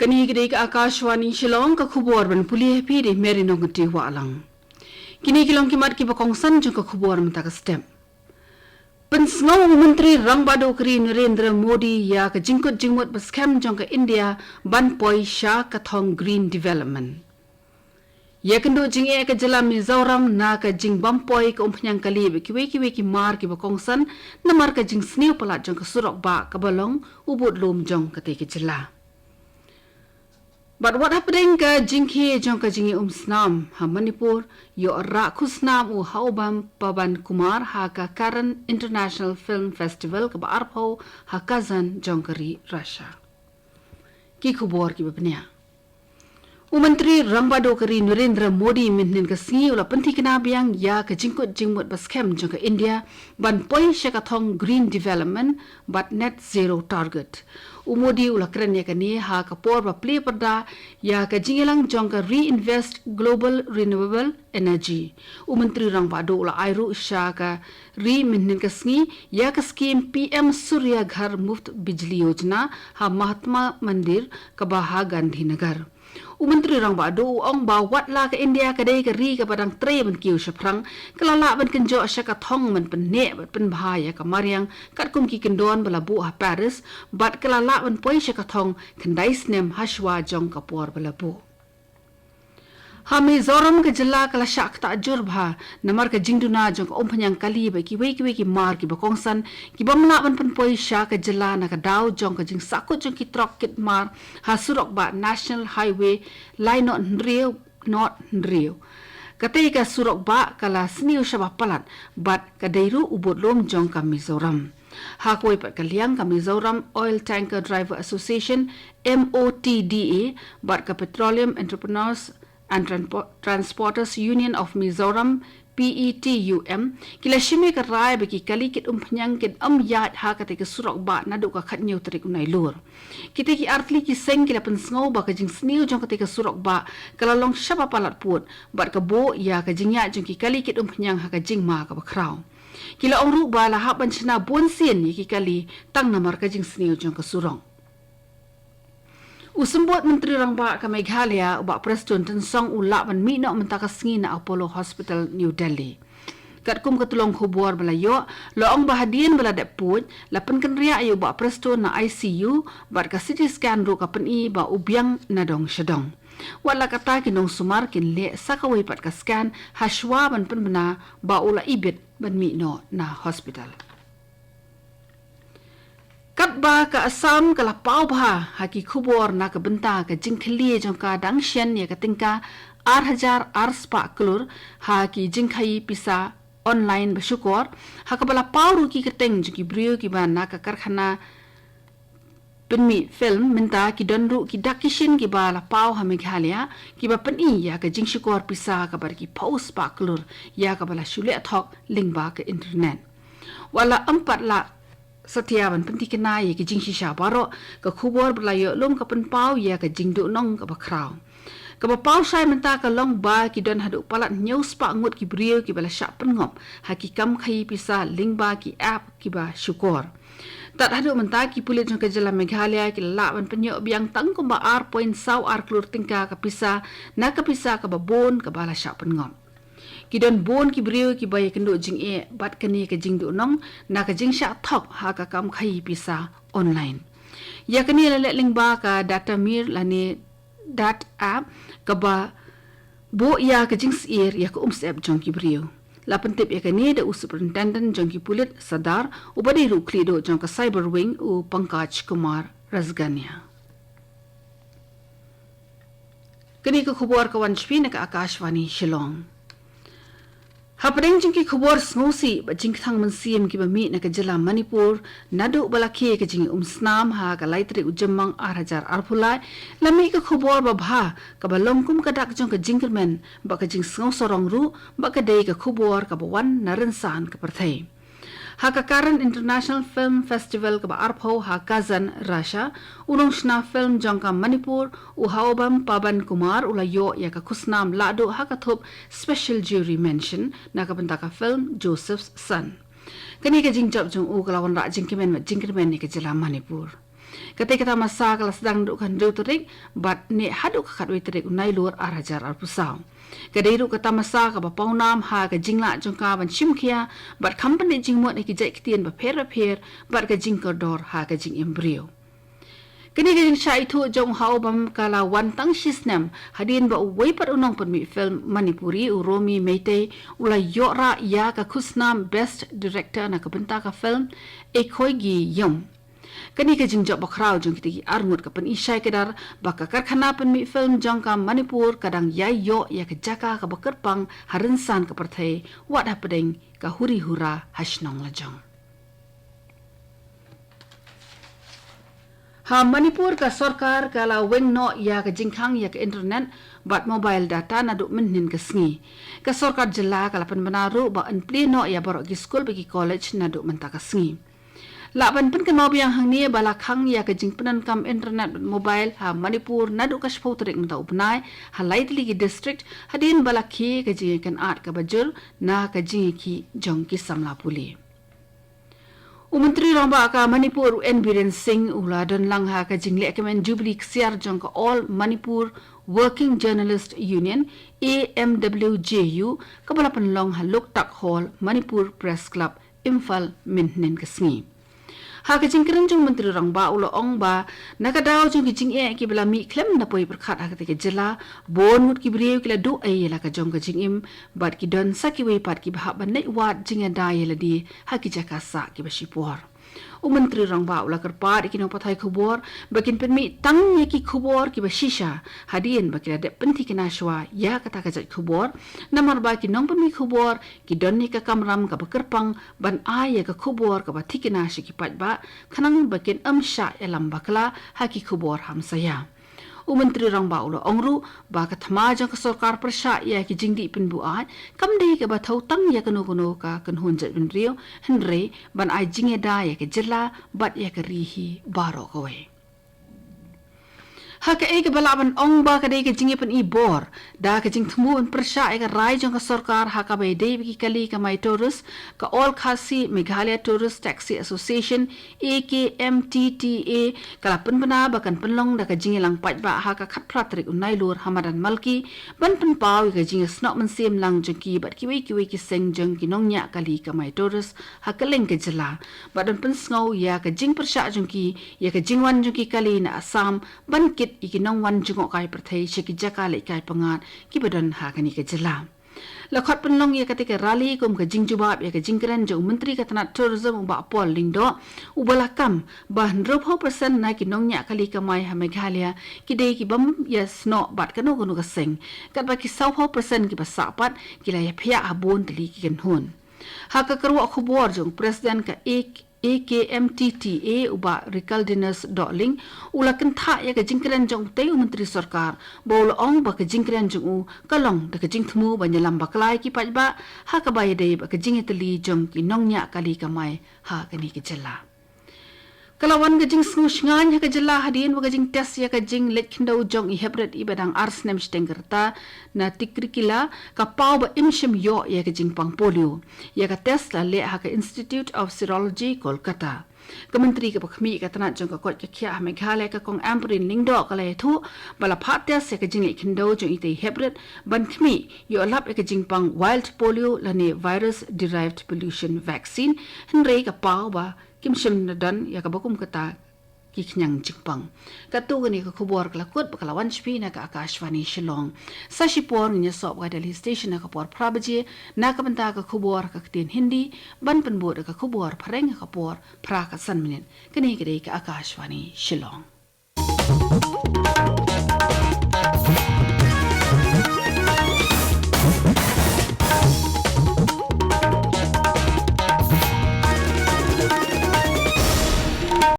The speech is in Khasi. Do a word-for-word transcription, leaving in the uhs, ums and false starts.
Kane ka dei ka Akashvani Shillong, ka khubor ban pule ha phi da i Mary Nongkynrih Wahlang. Kine ki long ki mat kiba kongsan jong ka khubor mynta ka step. Pynsngew u Myntri Rangbah Duh ka ri Narendra Modi ïa ka jingkut jingmut ba skhem jong ka India ban poi sha ka thong Green Development. Ïakynduh jingeh ka jylla Mizoram na ka jingbym poi ka umphniang kali bad kiwei kiwei ki mar kiba kongsan namar ka jingsniew palat jong ka surok bah kaba long u budlum jong katei ka jylla. Bad wat hapdeng ka jingkhie jong ka jingïaumsnam ha Manipur, ïoh rah khusnam u Haobam Paban Kumar ha ka Cannes International Film Festival kaba arphew ha Kazan jong ka ri Russia. Ki khubor kiba bniah. U Myntri Rangbah Duh ka ri Narendra Modi mynhynnin ka sngi u la pynthikna biang ïa ka jingkut jingmut ba skhem jong ka India ban poi sha ka thong Green Development bad Net Zero Target. U Modi u la kren ïa kane ha ka por ba plie pyrda ïa ka jingïalang jong ka Reinvest Global Renewable Energy. U Myntri Rangbah Duh u la ai ruh sha ka ri mynhynnin ka sngi ïa ka skhim P M Surya Ghar Muft Bijli Yojana ha Mahatma Mandir kaba ha Gandhinagar. U Myntri Rangbah Duh u ong ba wat la ka India ka dei ka ri kaba dang trei ban kiew shaphrang, ka la lah ban kynjoh sha ka thong ban pynneh bad pynbha ïa ka mariang katkum ki kyndon ba la buh ha Paris, bad ka la lah ban poi sha ka thong khyndai snem ha shuwa jong ka por ba la buh. Ha Mizoram ka jylla ka la shah ktah jur bha namar ka jingduna jong ka umphniang kali bad kiwei kiwei ki mar kiba kongsan kibym lah ban pynpoi sha ka jylla na ka daw jong ka jingsahkut jong ki trok kit mar ha surok bah National Highway lai not hynriew not hynriew. Katei ka surok bah ka la sniew shaba palat bad ka dei ruh u budlum jong ka Mizoram. Ha kawei pat ka liang ka Mizoram Oil Tanker Driver Association, M O T D A, bad ka Petroleum Entrepreneurs and Tranpo- Transporters Union of Mizoram, P E T U M, ki la shim ïa ka rai ba ki kali kit umphniang kin ym ïaid ha katei ka surok bah naduh ka khathynñiew tarik u Nailur. Kitei ki artylli ki seng ki la pynsngew ba ka jingsniew jong katei ka surok bah ka la long shaba palat pud bad ka buh ïa ka jingïaid jong ki kali kit umphniang ha ka jingma kaba khraw. Ki la ong ruh ba la hap ban shna bunsien ïa ki kali tang namar ka jingsniew jong ka surok. U Symbud Myntri Rangbah ka Meghalaya, u Bah Prestone Tynsong u lah ban mih noh mynta ka sngi na Apollo Hospital, New Delhi. Katkum ka tyllong khubor ba la ïoh, la ong ba hadien ba la dep pud, la pynkynriah ïa u Bah Prestone na I C U, bad ka C T scan ruh ka pyni ba u biang na dong sha dong. Wat la katta ki nongsumar kin leh sa kawei pat ka scan ha shuwa ban pynbna ba u la ibit ban mih noh na hospital. Katba ka Assam ka la paw bha ha ki khubor na ka bynta ka jingkhyllie jong ka dang shen ïa ka tyngka ar hajar ar spah klur ha ki jingkhaïi pisa online ba shukor, ha kaba la paw ruh ki kyrteng jong ki briew kiba na ka karkhana pynmih film, mynta ki don ruh ki dak ki shin kiba la paw ha Meghalaya kiba pyni ïa ka jingshukor pisa kaba da ki phew spah klur ïa kaba la shu leh thok lyngba ka internet. Wat la ym pat lah satia ban pynthikna ïa ki jingshisha baroh, ka khubor ba la ïoh lum ka pynpaw ïa ka jingduhnong kaba khraw. Kaba paw shai mynta ka long ba ki don haduh palat hynñiew spah ngut ki briew kiba la shah pynngop ha ki kam khaïi pisa lyngba ki app kiba shukor. Tad haduh mynta ki pulit jong ka jylla Meghalaya ki la lah ban pynïoh biang tang kumba ar point saw ar klur tyngka ka pisa na ka pisa kaba bun kaba la shah pynngop. Ki don bun ki briew kiba ïakynduh jingeh bad kane ka jingduhnong na ka jingshah thok ha ka kam khaïi pisa online. Ïa kane la leh lyngba ka Datamir lane Dat app kaba buh ïa ka jingsyier ïa ka umsyep jong ki briew. La pyntip ïa kane da u Superintendent jong ki pulit Sadar, uba dei ruh u khlieduh jong ka Cyber Wing, u Pankaj Kumar Rasgania. Kane ka khubor ka wan sha phi na ka Akashvani Shillong. Hapdeng jong ki khubor sngewsih bad jingkthang mynsiem kiba mih na ka jylla Manipur, naduh ba la khie ka jingïaumsnam ha ka lai tarik u Jymmang ar hajar arphew lai, la mih ka khubor babha kaba long kum ka dak jong ka jingkyrmen bad ka jingsngewsarong ruh, bad ka dei ka khubor kaba wan na rynsan ka pyrthei. Ha ka Cannes International Film Festival kaba arphew ha Kazan, Russia, u nongshna film jong ka Manipur, u Haobam Paban Kumar, u la ïoh ïa ka khusnam lahduh ha ka thup Special Jury Mention na ka bynta ka film Joseph's Son. Kane ka jingjop jong u ka la wanrah jingkmen bad jingkyrmen ïa ka jylla Manipur. Katei ka tamasa ka la sdang naduh ka hynriew tarik bad neh haduh ka khatwei tarik u Nailur ar hajar arphew saw. Ka dei ruh ka tamasa kaba pawnam ha ka jinglah jong ka ban shimkhia bad kham pyndait jingmut ha ki jait ktien bapher bapher bad ka jingkordor ha ka jingim briew. Kane ka jingshah ithuh jong u Hawbam ka la wan tang shi snem hadien ba uwei pat u nongpynmih film Manipuri, u Romi Meitei, u la ïoh rah ïa ka khusnam Best Director na ka bynta ka film Ekhoigi Yom. Kane ka jingjop bakhraw jong kitei ki arngut ka pyni shai kdar ba ka karkhana pynmih film jong ka Manipur ka dang ïai ïoh ïa ka jaka kaba kyrpang ha rynsan ka pyrthei, wat hapdeng ka huri hura ha shnong lajong. Ha Manipur ka sorkar ka la weng noh ïa ka jingkhang ïa ka internet bad mobile data naduh mynhynnin ka sngi. Ka sorkar jylla ka la pynbna ruh ba yn plie noh ïa baroh ki skul bad ki college naduh mynta ka sngi. Lah ban pynkynmaw biang hangne ba la khang ïa ka jingpyndonkam internet bad mobile ha Manipur naduh ka shiphew tarik mynta u bnai ha lai tylli ki district, hadien ba la khie ka jingïakynad kaba jur na ka jingïakhih jong ki samla pule. U Myntri Rangbah ka Manipur, u N Biren Singh, u la don lang ha ka jinglehkmen Jubilee Ksiar jong ka All Manipur Working Journalist Union, A M W J U, kaba la pynlong ha Loktak Hall, Manipur Press Club, Imphal, mynhynnin ka sngi. Ha ka jingkren jong u Myntri Rangbah u la ong ba na ka daw jong ki jingeh kiba la mih khlem da poi pyrkhat ha katei ka jylla, bun ngut ki briew ki la duh ei ïa la ka jong ka jingim bad ki don sa kiwei pat kiba hap ban leit wad jingïada ïa lade ha ki jaka sah kiba shipor. U Myntri Rangbah u la kyrpad ïa ki nongpathai khubor ba kin pynmih tang ïa ki khubor kiba shisha, hadien ba ki la dep pynthikna shuwa ïa kata ka jait khubor, namar ba ki nongpynmih khubor ki don ïa ka kamram kaba kyrpang ban ai ïa ka khubor kaba thikna sha ki paidbah, khnang ba kin ym shah ïalam bakla ha ki khubor hamsaïa. U Myntri Rangbah u la ong ruh ba ka thma jong ka sorkar pyrshah ïa ki jingdih pynbuaid kam dei kaba thew tang ïa kano kano ka kynhun jaitbynriew, hynrei ban ai jingïada ïa ka jylla bad ïa ka ri hi baroh kawei. Ha kaei kaba lah ban ong ba ka dei ka jingïapyni bor da ka jingthmu ban pyrshah ïa ka rai jong ka sorkar ha kaba ïadei bad ki kali kamai tourist, ka All Khasi Meghalaya Tourist Taxi Association, A K M T T A, ka la pynbna ba kan pynlong da ka jingïalang paidbah ha ka khatphra tarik u Nailur ha madan Malki, ban pynpaw ïa ka jingïasnoh mynsiem lang jong ki bad kiwei kiwei ki seng jong ki nongñiah kali kamai tourist ha kylleng ka jylla, bad ban pynsngew ïa ka jingpyrshah jong ki ïa ka jingwan jong ki kali na Assam ban kit ïa ki nongwan jngohkai pyrthei sha ki jaka lehkai pyngngad kiba don ha kane ka jylla. La khot pynlong ïa katei ka rally kum ka jingjubab ïa ka jingkren jong u Myntri ka tnat Tourism, u Bah Paul Lyngdoh, uba la kam ba hynriewphew percent na ki nongñiah kali kamai ha Meghalaya ki dei ki bym ïasnoh bad kano kano ka seng, katba ki sawphew percent kiba sah pat ki la ïaphiah ha bun tylli ki kynhun. Ha ka kyrwoh khubor jong u President ka A K M T T A, u Bah Rikaldinus Dohling, u la kynthah ïa ka jingkren jong utei u Myntri Sorkar, ba u la ong ba ka jingkren jong u ka long da ka jingthmu ban ïalam bakla ïa ki paidbah ha kaba ïadei bad ka jingïatylli jong ki nongñiah kali kamai ha kane ka jylla. Ka la wan ka jingsngewshngaiñ ha ka jylla hadien ba ka jingtest ïa ka jingleit khyndew jong i heprit iba dang ar snem shiteng ka rta na Tikrikilla ka paw ba im shym ïoh ïa ka jingpang polio. Ïa ka test la leh ha ka Institute of Serology, Kolkata. Ka Myntri kaba khmih ka tnat jong ka koit ka khiah ha Meghalaya, ka Kong Ampareen Lyngdoh, ka la ïathuh ba la phah test ïa ka jingleit khyndew jong itei i heprit ban khmih ïoh lap ïa ka jingpang wild polio lane virus derived pollution vaccine, hynrei ka paw ba kim shym la don ïa kaba kum kata ki khñiang jingpang. Katto katne ka khubor ka la kut bad ka la wan sha phi na ka Akashvani Shillong. Sa shipor ngin ïasoh bad ka Delhi Station ha ka por phra baje na ka bynta ka khubor ha ka ktien Hindi, ban pynbud da ka khubor phareng ha ka por phra ka san minit. Kane ka dei ka Akashvani Shillong.